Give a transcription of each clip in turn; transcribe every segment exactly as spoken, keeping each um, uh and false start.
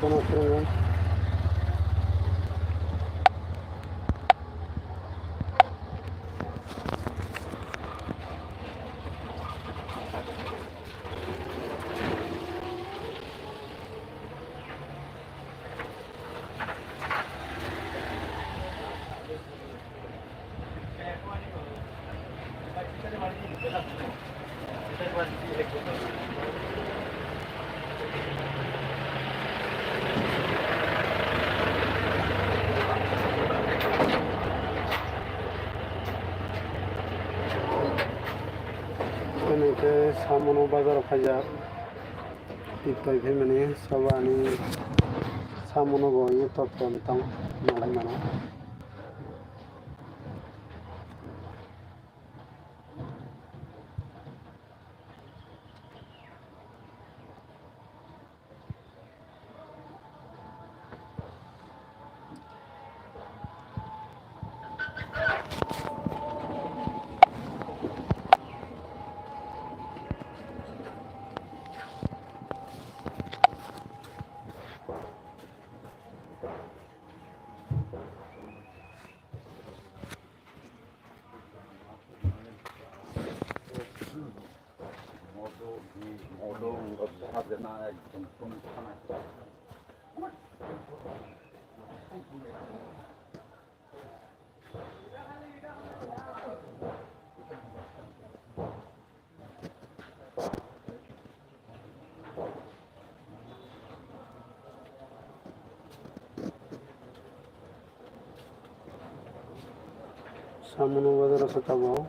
Bono phwrwngo. Ani khe samono bazar o khaijak. Twi twi phaimani soba ani samono bo ye top ten tong malai mano. Samono bazar o se tabok.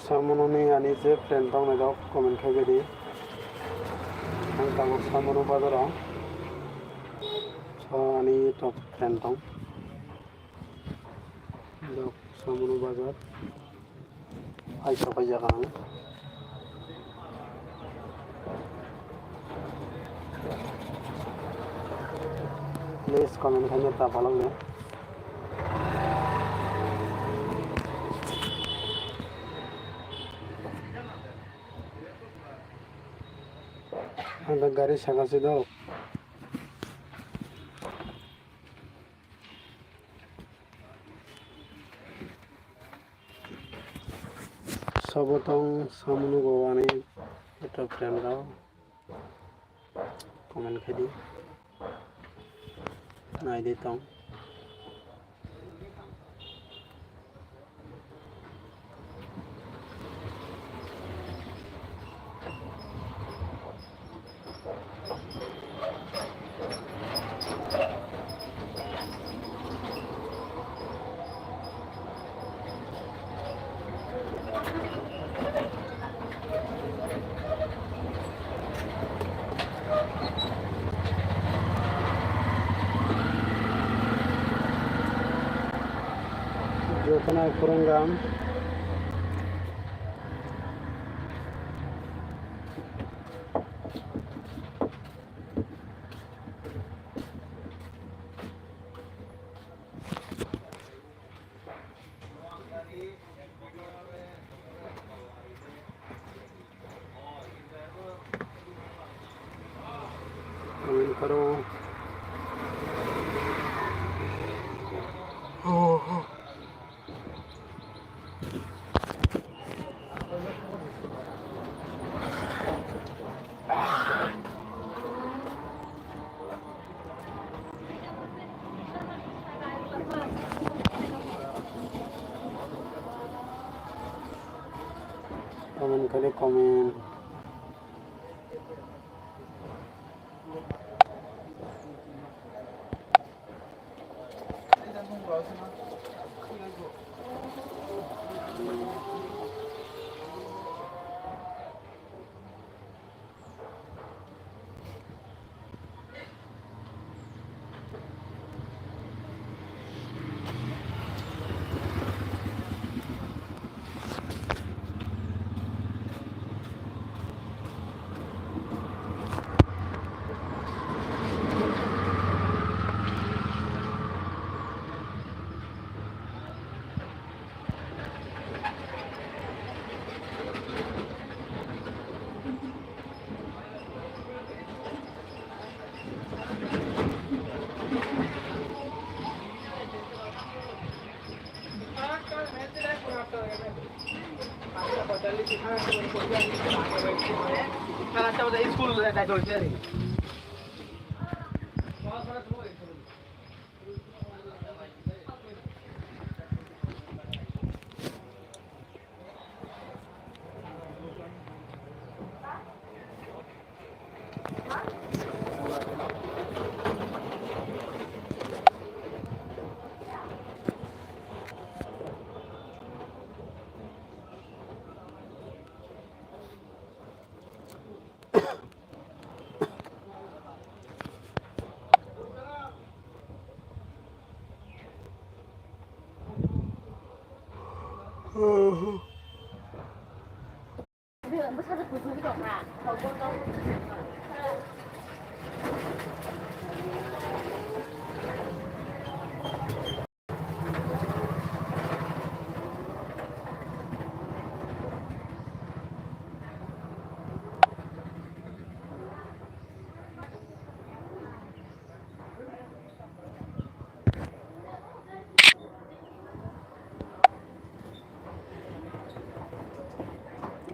Samononi ani je friend tongnai rok comment khai di. Ang tabuk Samono bazar o. So ani top friend tong. Dok Samono bazar. Ai sopai jaga ang. Please comment khaina ta phalok le. Ang da gari saka se dok. Sobo tong Samono go ani top ten rok comment khai di. Nai di tong. Jotono phwrwngkha. Comment karo. Kali comment.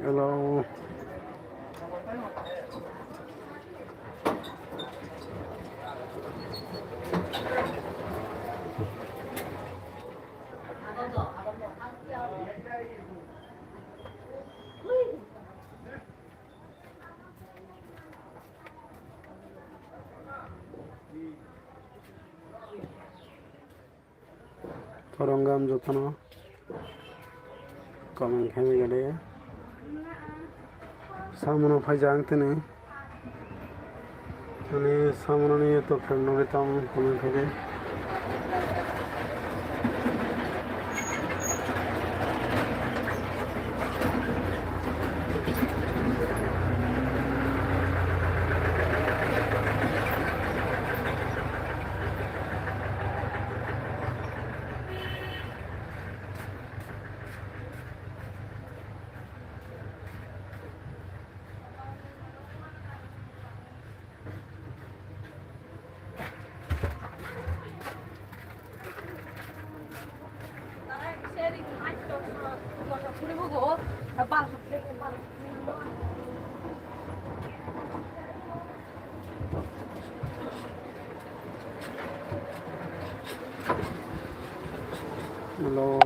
Hello. Khoroknwi jotono comment khaimani. Samungo phaijak ang tini. Ani samungo ni to friend nugwi tong comment khaidi. Hello.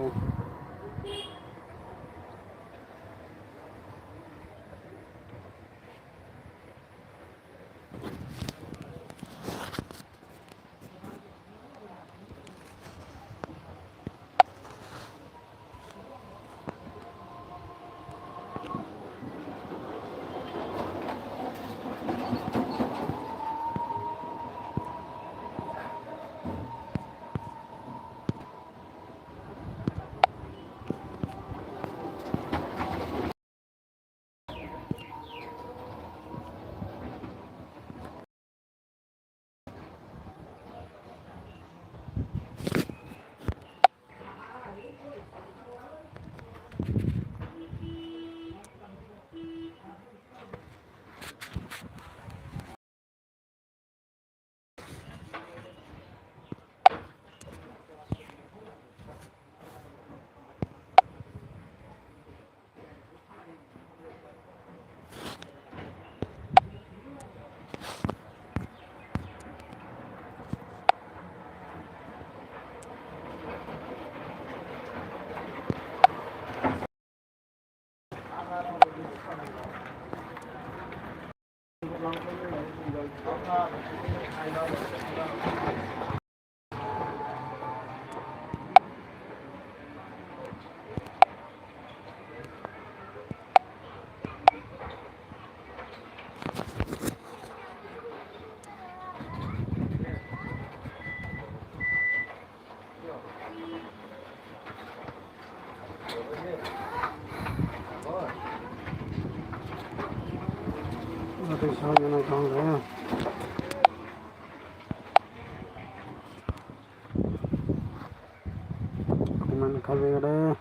Comment khabe re.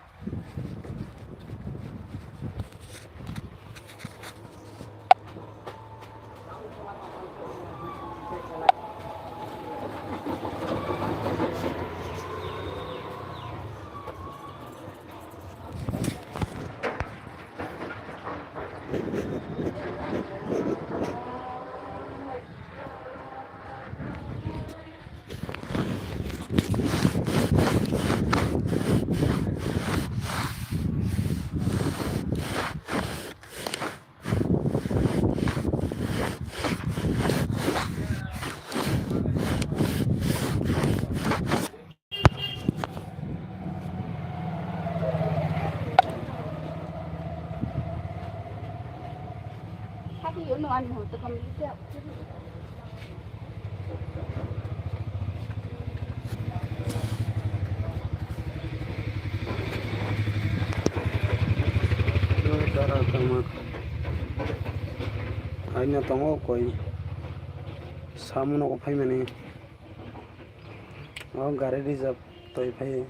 Aina tongo koi samungo phaimani. O gari reserve toi phai.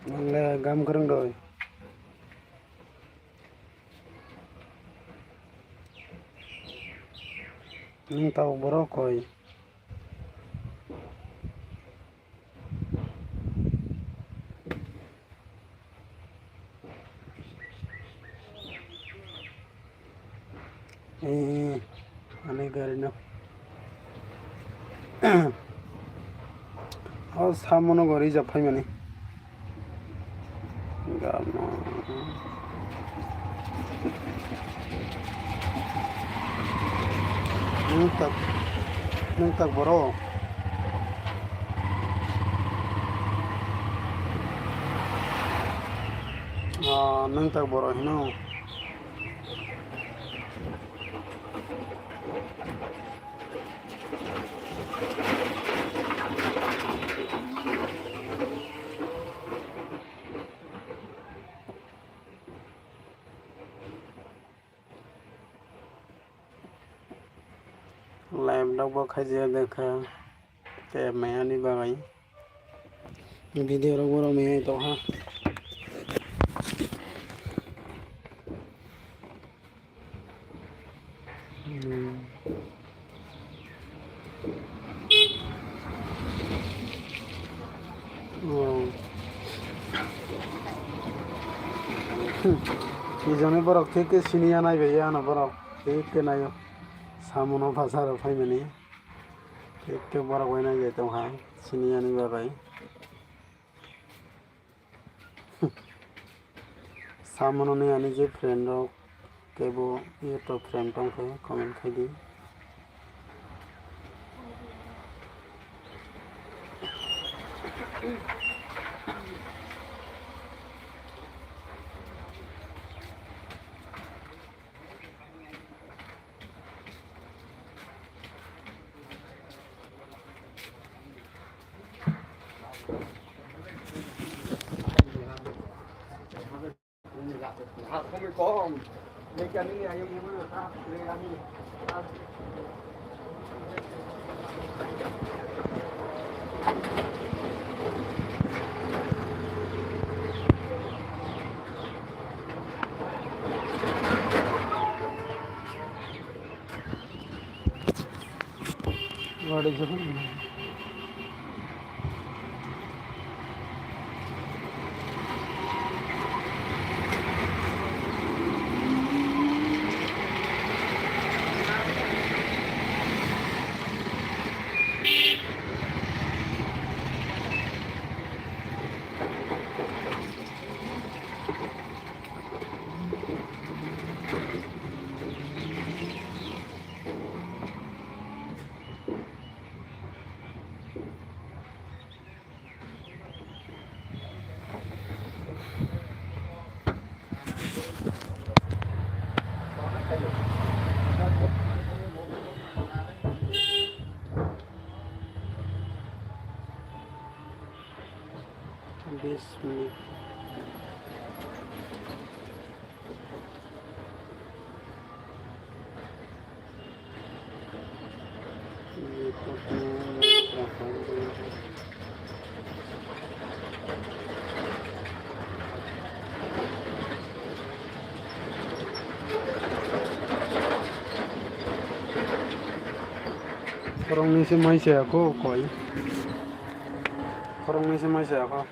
Nang le gam kwrwng roi. Nwng tabuk borok koi? Eh, ani gari no. O samono gori ja phaimani. Gano. Nwng tak, nwng tak boro. Ah, nwng tak boro hino. Live rok bo khaijak de kha. Tei maya ni bagwi video rok borok maya tongha. Hmm. Oh. Hmm. Ijoni borok khe khe siniya nai bai ya ano borok khe khe naio. Samono bwsarok phaimani. Khe khe borok bai nai bai tongkha, sini yani bagwi. Samono ni ani je friend rok kebo YouTube friend tongkhe comment khaidi. Khoroknwi se mai chaya kho koi. Khoroknwi se mai chaya kho.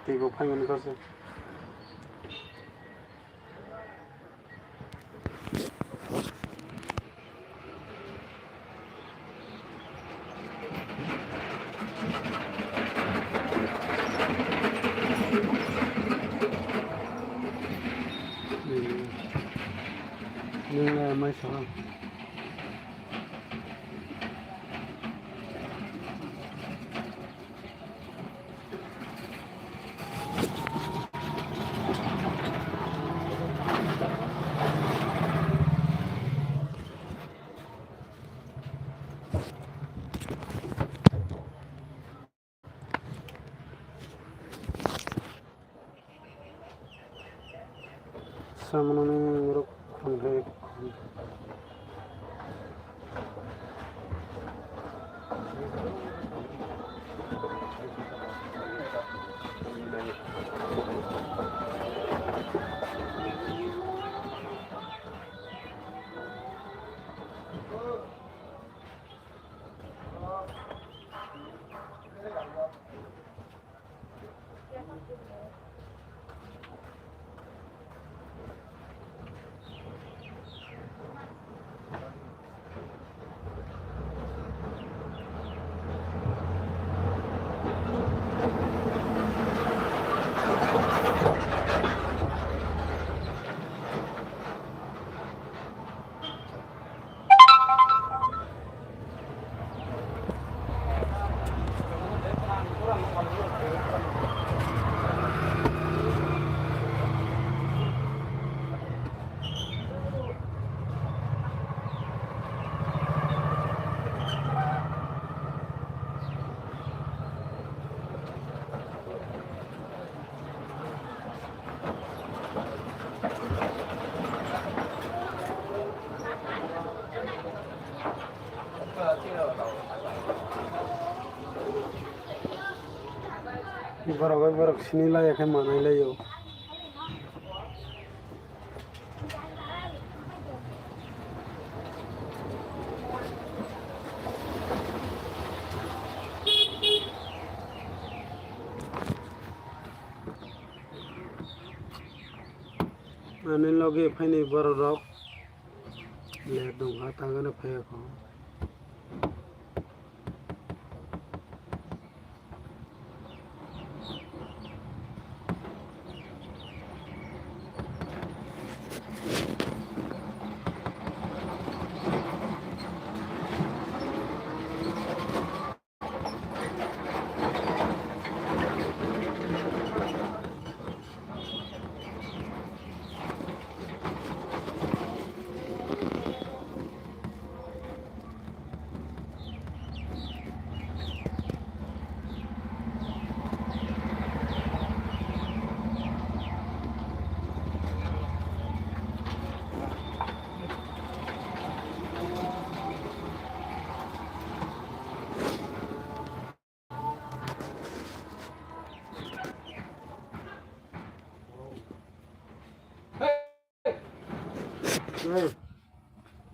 Twi bo phai mani kho se. Nwng le mai song. Samunani rok khum hai khum. Borok bai borok sini lai ya khe manai lai o. Ani logi phaini borok rok le dongha tangani phaiya kho.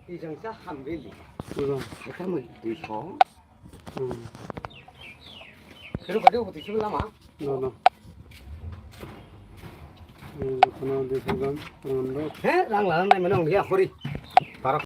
Twijang sa hamrili. Twijang. Hai tamo twi song. Hmm. Kero kade ubo twi song lama. No, no. Eh, kono de song gam, kono do. He, rang la, rang nai mano ya, hori.